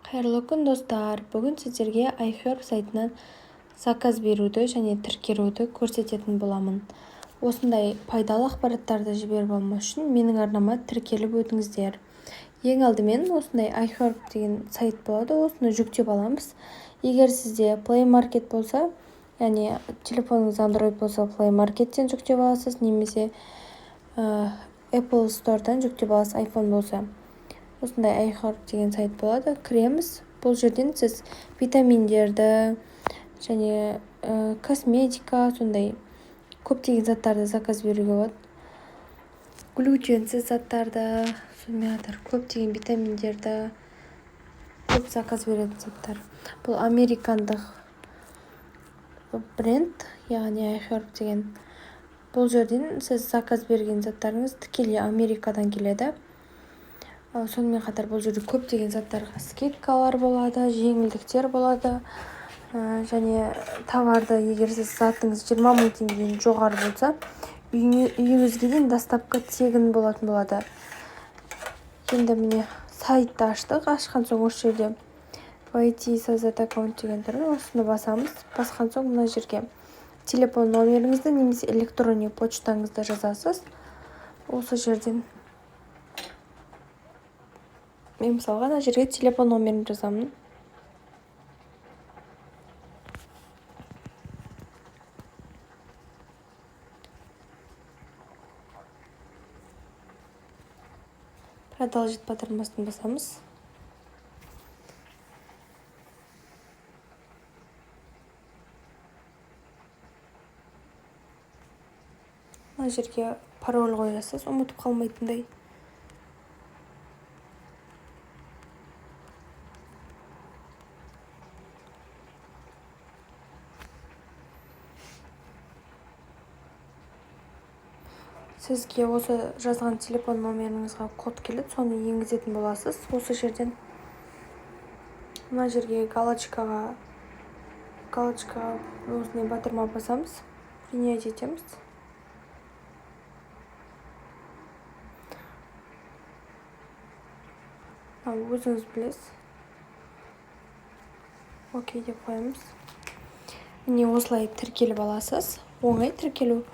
Қайырлы күн, достар! Бүгін сіздерге iHerb сайтынан заказ беруді және тіркелуді көрсететін боламын. Осындай пайдалы ақпараттарды жіберіп алмас үшін менің арнама тіркеліп өтіңіздер. Ең алдымен осындай iHerb деген сайт болады, осыны жүктеп аламыз. Егер сізде Play Market болса, яғни телефоныңыз Android болса, Play Markеттен жүктеп аласыз немесе Apple Store'дан жүктеп аласыз, iPhone болса. Осындай iHerb деген сайт болады, кіреміз. Бұл жерден сіз витаминдерді және косметика, сондай көптеген заттарды заказ беруге болады, глютенсіз заттарды, сонымен қатар көптеген витаминдерді, көп заказ беретін заттар. Бұл американдық бренд, яғни iHerb деген. Бұл жерден сіз заказ берген заттарыңыз тікелей Америкадан келеді. Сонымен қатар бұл жерде көптеген заттарға скидкалар болады, жеңілдіктер болады. Және товарды, егер сіз затыңыз 20 000 теңгеден жоғары болса, үйіңізге дейін доставка тегін болатын болады. Енді міне, сайтты аштық. Ашқан соң осы жерде «Войти и создать аккаунт» деген тұр, осыны басамыз. Басқан соң мына жерге телефон номеріңізді немесе электронный почтаңызды жазасыз. Осы жерден мен, мысалға, мына жерге телефон номерімді жазамын. «Продолжить» батырмасын басамыз. Мына жерге пароль қоясыз, ұмытып қалмайтындай. Сізге осы жазған телефон номеріңізге код келеді, соны енгізетін боласыз. Осы жерден мына жерге галочкаға осындай батырма басамыз, «Принять» етеміз. Өзіңіз білесіз, «Окей» деп қоямыз. Міне, осылай тіркеліп аласыз, оңай тіркелу.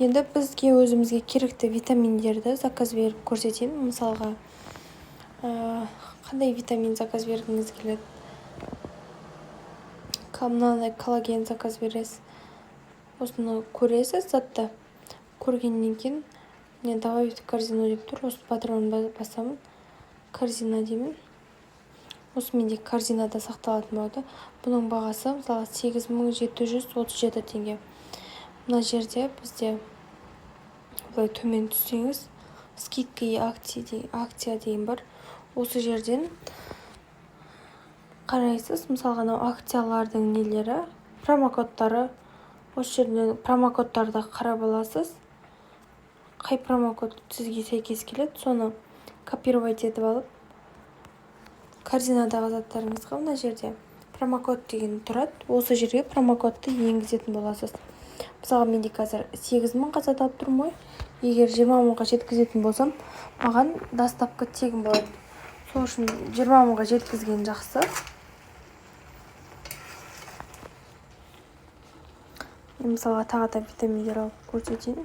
Енді бізге өзімізге керекті витаминдерді заказ беріп көрсетейін. Мысалға, қандай витамин заказ бергіңіз келеді? Мынандай коллаген заказ бересіз. Осыны көресіз. Затты көргеннен кейін, міне, «Добавить в корзину» деп тұр, осы батырманы басамын, «Корзина» деймін. Осы менде корзинада сақталатын болады. Бұның бағасы, мысалға, 8737 теңге. Мына жерде бізде былай төмен түссеңіз, «Скидки и акция» деген бар. Осы жерден қарайсыз. Мысалға, мынау акциялардың нелері, промокодтары. Осы жерден промокодтарды қарап аласыз. Қай промокод сізге сәйкес келеді, соны копировать етіп алып, корзинадағы заттарыңызға мына жерде «Промокод» деген тұрады, осы жерге промокодты енгізетін боласыз. Мысалға, менде қазір 8000-ға зат алып тұрмын ғой. Егер 20 000-ға жеткізетін болсам, маған доставка тегін болады. Сол үшін 20 000-ға жеткізген жақсы. Мен, мысалға, тағы да витаминдер алып көрсетейін.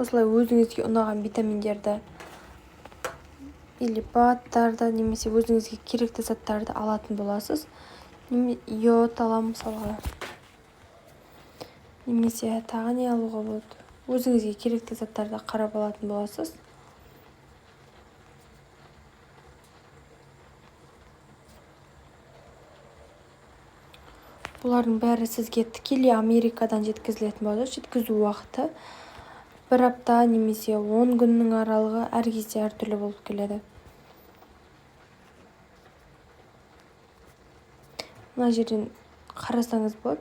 Осылай өзіңізге ұнаған витаминдерді или БАДтарды немесе өзіңізге керекті заттарды алатын боласыз. Йод аламын, мысалға, немесе тағы не алуға болады? Өзіңізге керекті заттарды қарап алатын боласыз. Бұлардың бәрі сізге тікелей Америкадан жеткізілетін болады. Жеткізу уақыты бір апта немесе 10 күннің аралығы, әр кезде әртүрлі болып келеді. Мына жерден қарасаңыз болады: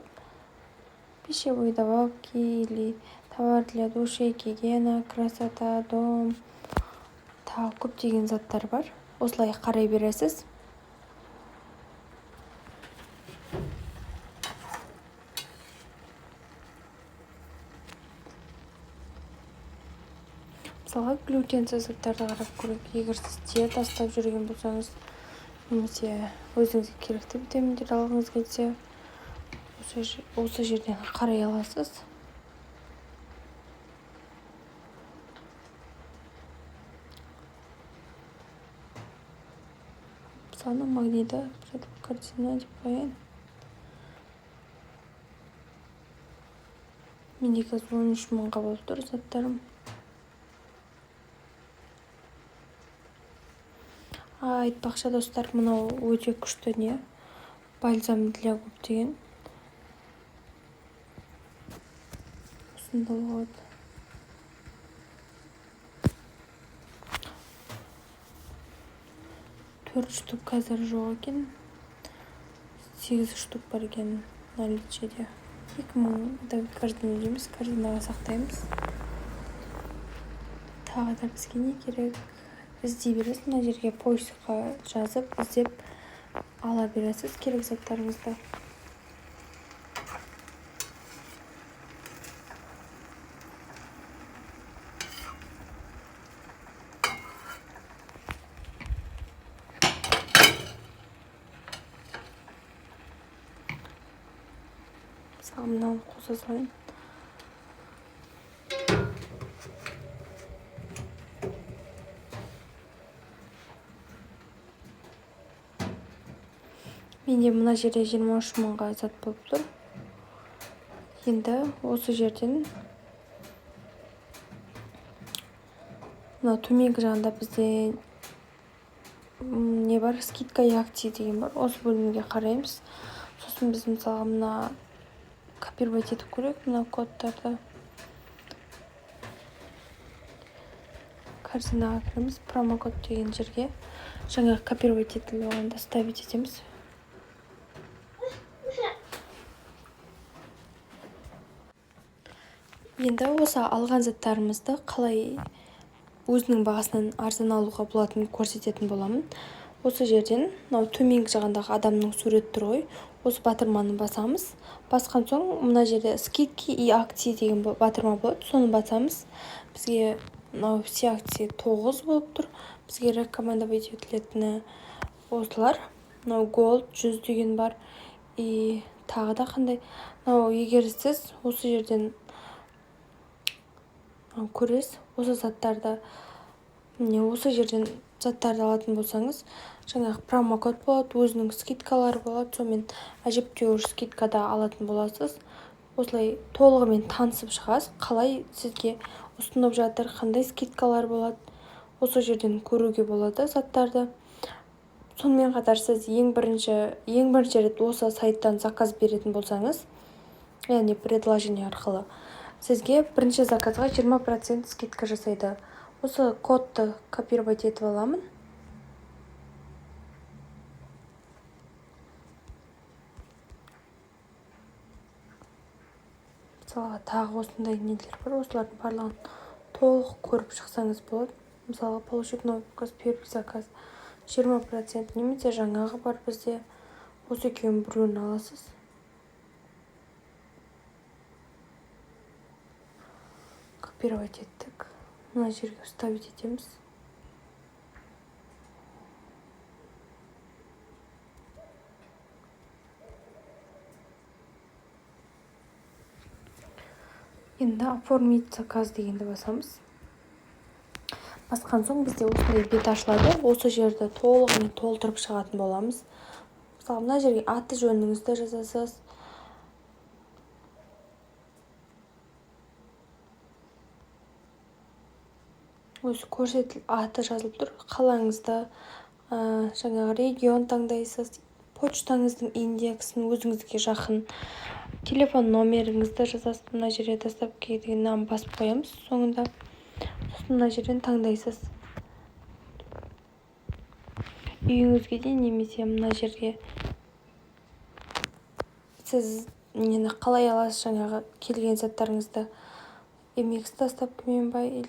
пищевые добавки или товар для души, гигиена, красота, дом, тағы көптеген заттар бар. Осылай қарай бересіз. Мысалға, глютенсіз заттарды қарап көрейік. Егер сіз диета ұстап жүрген болсаңыз Немесе өзіңізге керекті витаминдерді алғыңыз келсе, осы жерден қарай аласыз. Мысалы, магнийді корзина деп қояйын. Менде қазір 13 мыңға болып тұр заттарым. Айтпақшы, достар, мынау өте күшті не, бальзам для губ деген. Осыны да алуға болады. Төрт штук қазір жоқ екен, сегіз штук бар екен наличиеде. 2000 добавить корзину дейміз, корзинаға сақтаймыз. Тағы да бізге не керек? Іздей бересіз, мына жерге поискқа жазып, іздеп ала бересіз керек заттарыңызды. Мысалы, мынаны қоса салайын. Менде мына жерде 23 мыңға зат болып тұр. Енді осы жерден мына төменгі жағында бізде не бар? Скидка и акции деген бар. Осы бөлімге қараймыз. Сосын біз, мысалға, мына копировать етіп көрейік мына кодтарды. Корзинаға кіреміз, промокод деген жерге жаңағы копировать етіліп алғанды ставить етеміз. Енді осы алған заттарымызды қалай өзінің бағасынан арзан алуға болатынын көрсететін боламын. Осы жерден мынау төменгі жағындағы адамның суреті тұр ғой, осы батырманы басамыз. Басқан соң мына жерде «Скидки и акции» деген батырма болады, соны басамыз. Бізге мынау все акции тоғыз болып тұр. Бізге рекомендовать етілетіні осылар. Мынау Gold 100 деген бар и тағы да қандай мынау. Егер сіз осы жерден көресіз осы заттарды, міне, осы жерден заттарды алатын болсаңыз, жаңағы промокод болады, өзінің скидкалары болады, сонымен әжептәуір скидкада алатын боласыз. Осылай толығымен танысып шығасыз, қалай сізге ұсынып жатыр, қандай скидкалар болады, осы жерден көруге болады заттарды. Сонымен қатар сіз ең бірінші рет осы сайттан заказ беретін болсаңыз, яғни предложение арқылы, сізге бірінші заказға 20% скидка жасайды. Осы кодты копировать етіп аламын. Мысалға, тағы осындай нелер бар, осылардың барлығын толық көріп шықсаңыз болады. Мысалға, получить новый заказ, первый заказ 20% немесе жаңағы бар бізде, осы екеуінің біреуін аласыз. Копировать еттік, мына жерге вставить етеміз. Енді «Оформить заказ» дегенді басамыз. Басқан соң бізде осындай бет ашылады. Осы жерді толығымен толтырып шығатын боламыз. Мысалы, мына жерге аты жөніңізді жазасыз. Өзі көрсетіл, аты жазылып тұр. Қалаңызды, жаңағы регион таңдайсыз, почтаңыздың индексін, өзіңізге жақын телефон номеріңізді жазасыз. Мына жерге «Доставка» деген мынаны басып қоямыз соңында. Сосын мына жерден таңдайсыз үйіңізге дейін немесе мына жерге сіз нені қалай аласыз, жаңағы келген заттарыңызды, MX доставкамен ба или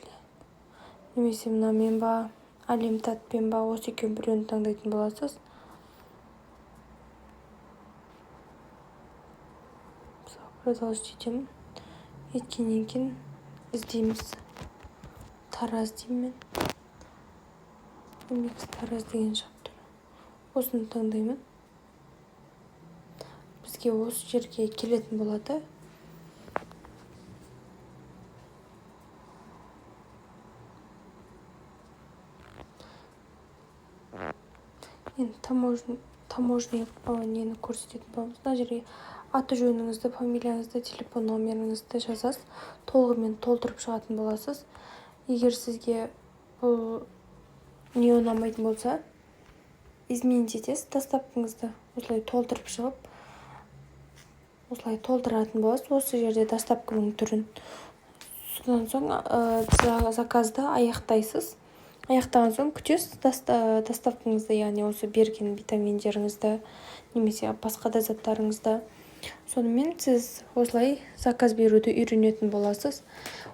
немесе мынамен ба, Әлемтатпен ба, осы екеуінің біреуін таңдайтын боласыз. Мысалы, продолжить етемін. Еткеннен кейін іздейміз. Тараз деймін мен. MX Тараз деген шығып тұр. Осыны таңдаймын. Бізге осы жерге келетін болады. Енді таможня нені көрсететін боламыз. Мына жерге аты жөніңізді, фамилияңызды, телефон номеріңізді жазасыз, толығымен толтырып шығатын боласыз. Егер сізге бұл не ұнамайтын болса, изменить етесіз доставкаңызды. Осылай толтырып шығып, осылай толтыратын боласыз осы жерде доставканың түрін. Содан соң заказды аяқтайсыз. Аяқтаған соң күтесіз доставкаңызды, яғни осы берген витаминдеріңізді немесе басқа да заттарыңызды. Сонымен сіз осылай заказ беруді үйренетін боласыз.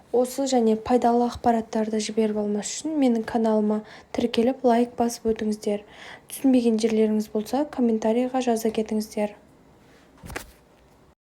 Осы және пайдалы ақпараттарды жіберіп алмас үшін менің каналыма тіркеліп, лайк басып өтіңіздер. Түсінбеген жерлеріңіз болса, комментарийға жаза кетіңіздер.